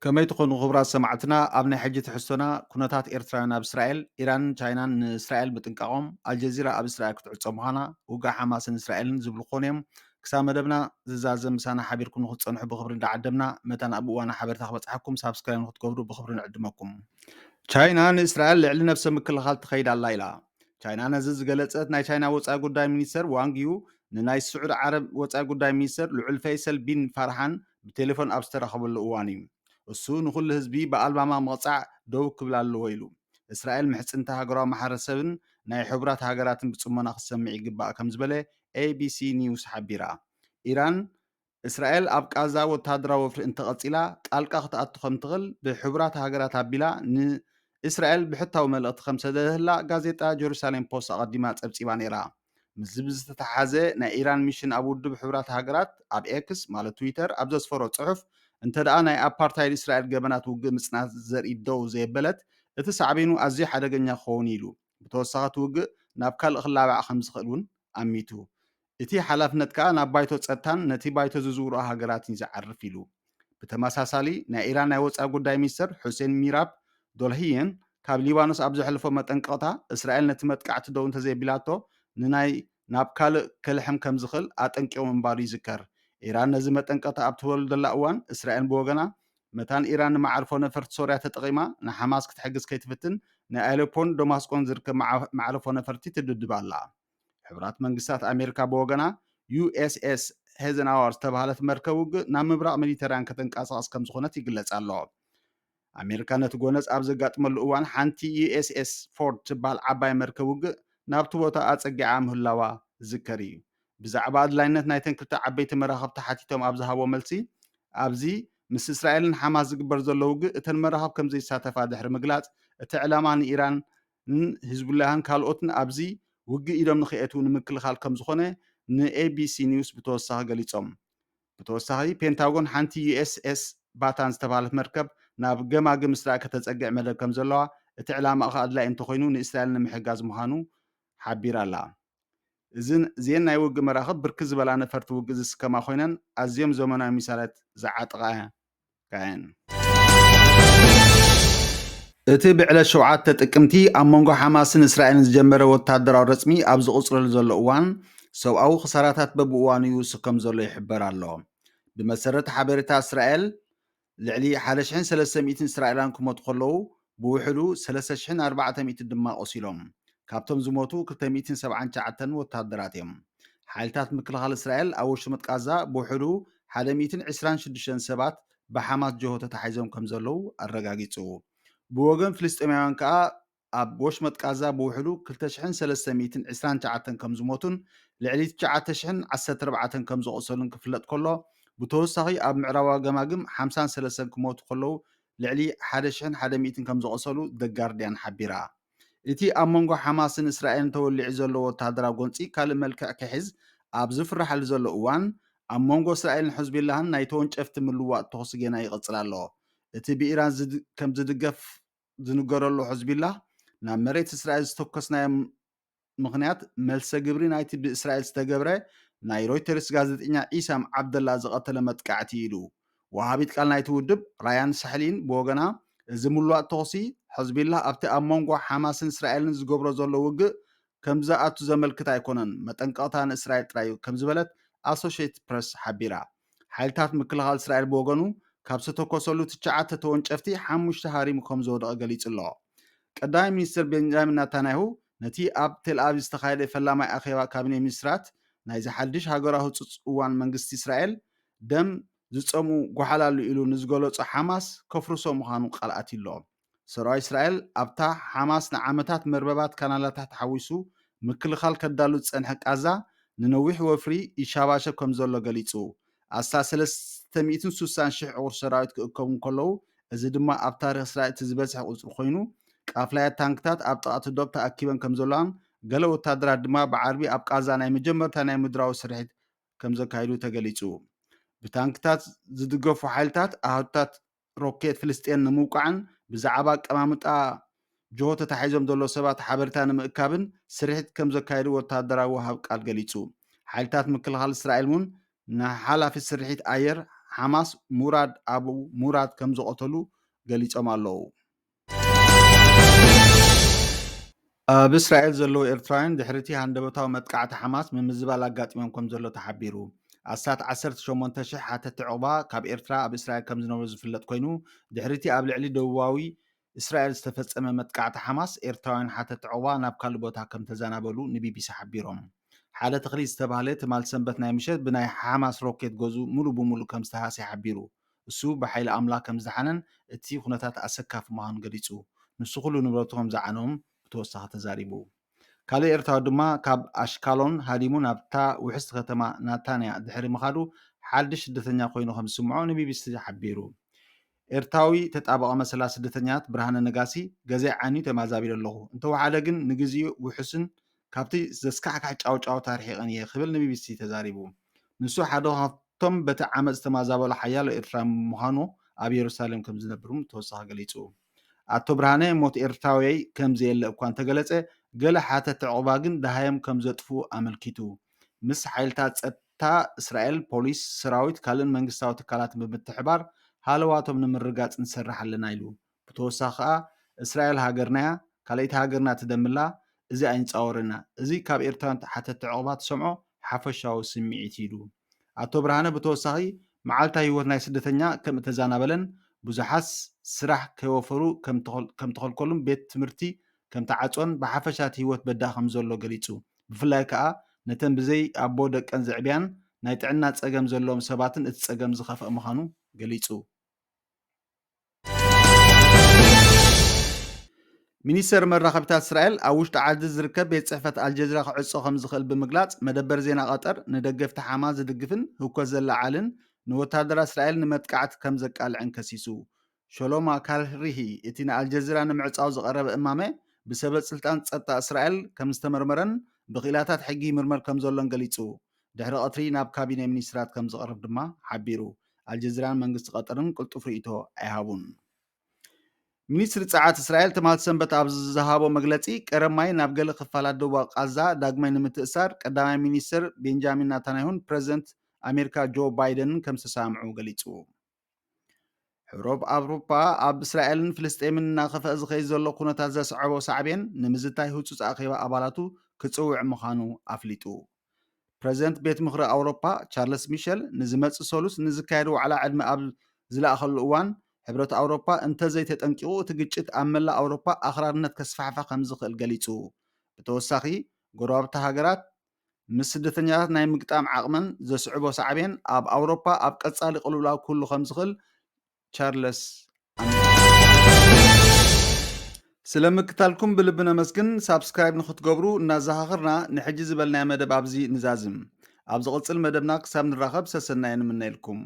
ከመይ ትኾኑ ክቡራት ሰማዕትና? ኣብ ናይ ሕጂ ትሕዝቶና፣ ኩነታት ኤርትራውያን ኣብ እስራኤል፣ ኢራንን ቻይናን ንእስራኤል ምጥንቃቖም፣ ኣልጀዚራ ኣብ እስራኤል ክትዕጾ ምዃና፣ ውግእ ሓማስን እስራኤልን ዝብሉ ክኾኑ እዮም። ክሳብ መደብና ዝዛዘም ምሳና ሓቢርኩም ንክትጸንሑ ብኽብሪ እንዳዓደምና፣ መታን ኣብ እዋና ሓበሬታ ክበጽሓኩም ሳብስክራይብ ንክትገብሩ ብኽብሪ ንዕድመኩም። ቻይና ንእስራኤል ልዕሊ ነፍሰ ምክልኻል ትኸይድ ኣላ ኢላ። ቻይና ነዚ ዝገለጸት ናይ ቻይና ወጻኢ ጉዳይ ሚኒስተር ዋንግ ዩ ንናይ ስዑዲ ዓረብ ወጻኢ ጉዳይ ሚኒስተር ልዑል ፈይሰል ቢን ፋርሃን ብቴሌፎን ኣብ ዝተራኸበሉ እዋን እዩ። እሱ ንኹሉ ህዝቢ ብኣልባማ ምቕጻዕ ደው ክብል ኣለዎ ኢሉ። እስራኤል ምሕጽንታ ሃገራዊ ማሕበረሰብን ናይ ሕቡራት ሃገራትን ብጽሞና ክትሰምዕ ይግባእ ከም ዝበለ ኤቢሲ ኒውስ ሓቢራ። ኢራን እስራኤል ኣብ ቃዛ ወተሃደራዊ ወፍሪ እንተቐጺላ ጣልቃ ክትኣቱ ከም ትኽእል ብሕቡራት ሃገራት ኣቢላ ንእስራኤል ብሕታዊ መልእኽቲ ከም ሰደደትላ ጋዜጣ ጀሩሳሌም ፖስት ኣቐዲማ ጸብጺባ ነይራ። ምስዚ ብዝተተሓሓዘ ናይ ኢራን ሚሽን ኣብ ውድብ ሕቡራት ሃገራት ኣብ ኤክስ ማለት ትዊተር ኣብ ዘስፈሮ ጽሑፍ እንተ ደኣ ናይ ኣፓርታይድ እስራኤል ገበናት ውግእ ምጽናት ዘርኢ ደው ዘየበለት እቲ ሳዕቤኑ ኣዝዩ ሓደገኛ ክኸውን ኢሉ። ብተወሳኺ እቲ ውግእ ናብ ካልእ ክላባዕ ከም ዝኽእል እውን ኣሚቱ። እቲ ሓላፍነት ከኣ ናብ ባይቶ ጸጥታን ነቲ ባይቶ ዝዝውርኦ ሃገራትን እዩ ዝዓርፍ ኢሉ። ብተመሳሳሊ ናይ ኢራን ናይ ወጻኢ ጉዳይ ሚኒስተር ሑሴን ሚራብ ዶልሂየን ካብ ሊባኖስ ኣብ ዘሕልፎ መጠንቀቕታ እስራኤል ነቲ መጥቃዕቲ ደው እንተዘይቢላቶ ንናይ ናብ ካልእ ከልሕም ከም ዝኽእል ኣጠንቂቑ ምንባሩ ይዝከር። ኢራን ነዚ መጠንቀቕታ ኣብ ትህበሉ ዘላ እዋን እስራኤል ብወገና መታን ኢራን ንመዓርፎ ነፈርቲ ሶርያ ተጠቒማ ንሓማስ ክትሕግዝ ከይትፍትን ንኣሌፖን ደማስቆን ዝርከብ መዓ- መዓርፎ ነፈርቲ ትድብድብ ኣላ። ሕቡራት መንግስታት ኣሜሪካ ብወገና ዩ ኤስ ኤስ ሄዘንሃወር ዝተባህለት መርከብ ውግእ ናብ ምብራቕ ሜዲተራንያን ከተንቀሳቕስ ከም ዝኾነት ይግለጽ ኣሎ። ኣሜሪካ ነቲ ጎነጽ ኣብ ዘጋጥመሉ እዋን ሓንቲ ዩ ኤስ ኤስ ፎርድ ትበሃል ዓባይ መርከብ ውግእ ናብቲ ቦታ ኣጸጊዓ ምህላዋ ዝዝከር እዩ። ብዛዕባ ኣድላይነት ናይተን ክልተ ዓበይቲ መራኽብ ተሓቲቶም ኣብ ዝሃቦ መልሲ፣ ኣብዚ ምስ እስራኤልን ሓማስ ዝግበር ዘሎ ውግእ እተን መራኽብ ከም ዘይሳተፋ ድሕሪ ምግላጽ፣ እቲ ዕላማ ንኢራንን ሂዝቡላህን ካልኦትን ኣብዚ ውግእ ኢዶም ንኸየእትዉ ንምክልኻል ከም ዝኾነ ን ኤ ቢ ሲ ኒውስ ብተወሳኺ ገሊጾም። ብተወሳኺ፣ ፔንታጎን ሓንቲ ዩ ኤስ ኤስ ባታን ዝተባህለት መርከብ ናብ ገማግም እስራኤል ከተጸግዕ መደብ ከም ዘለዋ፣ እቲ ዕላማ ከኣ ኣድላዪ እንተኾይኑ ንእስራኤል ንምሕጋዝ ምዃኑ ሓቢራ ኣላ። እዝን እዚኤን ናይ ውግእ መራኽብ ብርክት ዝበላ ነፈርቲ ውግእ ዝስከማ ኮይነን ኣዝዮም ዘመናዊ ሚሳይላት ዝዓጥቓ እየን። እቲ ብዕለት ሸውዓተ ጥቅምቲ ኣብ መንጎ ሓማስን እስራኤልን ዝጀመረ ወተሃደራዊ ረጽሚ ኣብ ዝቕጽለሉ ዘሎ እዋን፣ ሰብኣዊ ክሳራታት በብእዋኑ ይውስኽ ከም ዘሎ ይሕበር ኣሎ። ብመሰረት ሓበሬታ እስራኤል፣ ልዕሊ ሓደ ሽሕን ሰለስተ ሚእትን እስራኤላውያን ክሞቱ ከለዉ፣ ብውሕዱ ሰለስተ ሽሕን ኣርባዕተ ሚእትን ድማ ቆሲሎም። ካብቶም ዝሞቱ ክልተ ሚእትን ሰብዓን ትሽዓተን ወተሃደራት እዮም። ሓይልታት ምክልኻል እስራኤል ኣብ ወሽመጥ ቃዛ ብውሕዱ ሓደ ሚእትን ዕስራን ሽዱሽተን ሰባት ብሓማስ ጅሆ ተታሒዞም ከም ዘለዉ ኣረጋጊጹ። ብወገን ፍልስጤማውያን ከኣ ኣብ ወሽመጥ ቃዛ ብውሕዱ ክልተ ሽሕን ሰለስተ ሚእትን ዕስራን ትሽዓተን ከም ዝሞቱን ልዕሊ ትሽዓተ ሽሕን ዓሰርተ ኣርባዕተን ከም ዝቖሰሉን ክፍለጥ ከሎ፣ ብተወሳኺ ኣብ ምዕራባዊ ገማግም ሓምሳን ሰለስተን ክሞቱ ከለዉ ልዕሊ ሓደ ሽሕን ሓደ ሚእትን ከም ዝቖሰሉ The Guardian ሓቢራ። እቲ ኣብ መንጎ ሓማስን እስራኤልን ተወሊዑ ዘሎ ወተሃደራዊ ጎንጺ ካልእ መልክዕ ክሕዝ ኣብ ዝፍራሓሉ ዘሎ እዋን፣ ኣብ መንጎ እስራኤልን ሕዝቢላህን ናይ ተወንጨፍቲ ምልውዋጥ ተኹሲ ጌና ይቕጽል ኣሎ። እቲ ብኢራን ዝድ- ከም ዝድገፍ ዝንገረሉ ሕዝቢላህ፣ ናብ መሬት እስራኤል ዝተኮስናዮ ምኽንያት መልሰ ግብሪ ናይቲ ብእስራኤል ዝተገብረ ናይ ሮይተርስ ጋዜጠኛ ዒሳም ዓብደላ ዝቐተለ መጥቃዕቲ ኢሉ። ወሃቢት ቃል ናይቲ ውድብ ራያን ሳሕሊን ብወገና፣ እዚ ምሉዋጥ ተኹሲ ሕዝቢላህ ኣብቲ ኣብ መንጎ ሓማስን እስራኤልን ዝገብሮ ዘሎ ውግእ ከም ዝኣቱ ዘመልክት ኣይኮነን፣ መጠንቀቕታ ንእስራኤል ጥራይ እዩ ከም ዝበለት ኣሶሽየትድ ፕረስ ሓቢራ። ሓይልታት ምክልኻል እስራኤል ብወገኑ፣ ካብ ዝተኮሰሉ ትሽዓተ ተወንጨፍቲ ሓሙሽተ ሃሪሙ ከም ዝወደቐ ገሊጹ ኣሎ። ቀዳማይ ሚኒስትር ቤንጃሚን ናታንያሁ ነቲ ኣብ ቴል ኣቪቭ ዝተኻየደ ፈላማይ ኣኼባ ካቢኔ ሚኒስትራት ናይዚ ሓድሽ ሃገራዊ ህጹጽ እዋን መንግስቲ እስራኤል፣ ደም ዝጸምኡ ጓሓላሉ ኢሉ ንዝገለጾ ሓማስ ከፍርሶ ምዃኑ ቃል ኣትዩ ኣሎ። ሰራዊት እስራኤል ኣብታ ሓማስ ንዓመታት መርበባት ካናላታት ሓዊሱ ምክልኻል ከዳሉ ዝጸንሐ ቃዛ፣ ንነዊሕ ወፍሪ ይሻባሸብ ከም ዘሎ ገሊጹ። ኣስታት ሰለስተ ሚእትን ስሳን ሽሕ ዕቑር ሰራዊት ክእከቡ እንከለዉ፣ እዚ ድማ ኣብ ታሪኽ እስራኤል እቲ ዝበዝሐ ቁጽሪ ኮይኑ፣ ቃፍላያት ታንክታት ኣብ ጥቓ እቲ ዶብ ተኣኪበን ከም ዘለዋን፣ ገለ ወታደራት ድማ ብዓርቢ ኣብ ቃዛ ናይ መጀመርታ ናይ ምድራዊ ስርሒት ከም ዘካየዱ ተገሊጹ። ብታንክታት ዝድገፉ ሓይልታት ኣሃዱታት ሮኬት ፍልስጤን ንምውቃዕን ብዛዕባ ኣቀማምጣ ጅሆ ተታሒዞም ዘለዉ ሰባት ሓበሬታ ንምእካብን ስርሒት ከም ዘካየዱ ወተሃደራዊ ወሃብ ቃል ገሊጹ። ሓይልታት ምክልኻል እስራኤል እውን ንሓላፊ ስርሒት ኣየር ሓማስ ሙራድ ኣቡ ሙራድ ከም ዝቐተሉ ገሊጾም ኣለዉ። ኣብ እስራኤል ዘለዉ ኤርትራውያን ድሕሪቲ ሃንደበታዊ መጥቃዕቲ ሓማስ ምምዝባል ኣጋጢሞም ከም ዘሎ ተሓቢሩ። ኣስታት ዓሰርተ ሸሞንተ ሽሕ ሓተቲ ዑቕባ ካብ ኤርትራ ኣብ እስራኤል ከም ዝነበሩ ዝፍለጥ ኮይኑ፣ ድሕሪቲ ኣብ ልዕሊ ደቡባዊ እስራኤል ዝተፈጸመ መጥቃዕቲ ሓማስ፣ ኤርትራውያን ሓተቲ ዑቕባ ናብ ካልእ ቦታ ከም ተዘናበሉ ንቢቢሲ ሓቢሮም። ሓደ ተኽሊት ዝተባህለ ትማል ሰንበት ናይ ምሸት ብናይ ሓማስ ሮኬት ገዙ ሙሉ ብሙሉ ከም ዝተሃስየ ሓቢሩ። እሱ ብሓይሊ ኣምላኽ ከም ዝደሓነን እቲ ኩነታት ኣሰካፊ ምዃኑ ገሊጹ። ንሱ ኩሉ ንብረቱ ከም ዝዓነዎም ብተወሳኺ ተዛሪቡ። ካልእ ኤርትራዊ ድማ ካብ ኣሽካሎን ሃዲሙ ናብታ ውሕስቲ ከተማ ናታንያ ድሕሪ ምኻዱ ሓድሽ ስደተኛ ኮይኑ ከም ዝስምዖ ንቢቢሲ ሓቢሩ። ኤርትራዊ ተጣባቒ መሰላት ስደተኛታት ብርሃነ ነጋሲ፣ "ገዛይ ዓንዩ ተማዛቢለ ኣለኹ። እንተወሓደ ግን ንግዚኡ ውሑስን ካብቲ ዘስካሕክሕ ጫውጫውታ ርሒቐን እየ" ክብል ንቢቢሲ ተዛሪቡ። ንሱ ሓደ ካብቶም በቲ ዓመጽ ዝተማዛበሉ ሓያሎ ኤርትራውያን ምዃኑ ኣብ የሩሳሌም ከም ዝነብር እውን ተወሳኺ ገሊጹ። ኣቶ ብርሃነ ሞት ኤርትራውያይ ከም ዘየለ እኳ እንተገለጸ፣ ገለ ሓተቲ ዑቕባ ግን ደሃዮም ከም ዘጥፍኡ ኣመልኪቱ። ምስ ሓይልታት ጸጥታ እስራኤል፣ ፖሊስ፣ ሰራዊት፣ ካልእን መንግስታዊ ትካላትን ብምትሕባር ሃለዋቶም ንምርጋጽ ንሰርሕ ኣለና ኢሉ። ብተወሳኺ ከኣ እስራኤል ሃገርናያ፣ ካልኣይቲ ሃገርና ትደምላ፣ እዚ ኣይንጻወርና። እዚ ካብ ኤርትራውያን ሓተቲ ዑቕባ ትሰምዖ ሓፈሻዊ ስምዒት ኢሉ። ኣቶ ብርሃነ ብተወሳኺ መዓልታዊ ህይወት ናይ ስደተኛ ከም እተዛናበለን ብዙሓት ስራሕ ከይወፈሩ ከም ተኸል-፣ ከም ተኸልከሉን ቤት ትምህርቲ ከም ተዓጾን ብሓፈሻ እቲ ህይወት በዳህ ከም ዘሎ ገሊጹ። ብፍላይ ከኣ ነተን ብዘይ ኣቦ ደቀን ዘዕብያን ናይ ጥዕና ጸገም ዘለዎም ሰባትን እቲ ጸገም ዝኸፍአ ምዃኑ ገሊጹ። ሚኒስተር መራኸቢታት እስራኤል ኣብ ውሽጢ ዓዲ ዝርከብ ቤት ጽሕፈት ኣልጀዚራ ክዕጾ ከም ዝኽእል ብምግላጽ፣ መደበር ዜና ቀጠር ንደገፍቲ ሓማስ ዝድግፍን ህውከት ዘለዓዕልን ንወታደራት እስራኤል ንመጥቃዕቲ ከም ዘቃልዕን ከሲሱ። ሾሎማ ካልሪሂ እቲ ንኣልጀዚራ ንምዕጻው ዝቐረበ እማመ ብሰበ ስልጣን ጸጥታ እስራኤል ከም ዝተመርመረን ብኽኢላታት ሕጊ ይምርመር ከም ዘሎን ገሊጹ። ድሕሪ ቀትሪ ናብ ካቢነ ሚኒስትራት ከም ዝቐርብ ድማ ሓቢሩ። ኣልጀዚራን መንግስቲ ቀጠርን ቅልጡፍ ርእይቶ ኣይሃቡን። ሚኒስትሪ ጸዓት እስራኤል ትማል ሰንበት ኣብ ዝሃቦ መግለጺ፣ ቀረብ ማይ ናብ ገለ ክፋላት ደቡብ ቃዛ ዳግማይ ንምትእሳር ቀዳማይ ሚኒስትር ቤንጃሚን ናታንያሁን ፕረዚደንት ኣሜሪካ ጆ ባይደንን ከም ዝተሰማምዑ ገሊጹ። ሕብረት ኣውሮፓ ኣብ እስራኤልን ፍልስጤምን እናኸፍአ ዝኸይድ ዘሎ ኩነታት ዘስዐቦ ሳዕቤን ንምዝታይ ህጹጽ ኣኼባ ኣባላቱ ክጽውዕ ምዃኑ ኣፍሊጡ። ፕረዚደንት ቤት ምኽሪ ኣውሮፓ ቻርለስ ሚሸል ንዝመጽእ ሰሉስ ንዝካየድ ዋዕላ ዕድመ ኣብ ዝለኣኸሉ እዋን፣ ሕብረት ኣውሮፓ እንተዘይተጠንቂቑ እቲ ግጭት ኣብ መላእ ኣውሮፓ ኣኽራርነት ከስፋሕፍሕ ከም ዝኽእል ገሊጹ። ብተወሳኺ፣ ጎረባብቲ ሃገራት ምስ ስደተኛታት ናይ ምግጣም ዓቕመን ዘስዕቦ ሳዕቤን ኣብ ኣውሮፓ ኣብ ቀጻሊ ቅልውላው ክህሉ ከም ዝኽእል ቻርለስ ኣመልኪቱ። ስለ ምክታልኩም ብልቢ ነመስግን። ሳብስክራይብ ንክትገብሩ እናዘኻኸርና፣ ንሕጂ ዝበልናዮ መደብ ኣብዚ ንዛዝም። ኣብ ዝቕጽል መደብና ክሳብ ንራኸብ ሰሰናየ ንምነየልኩም።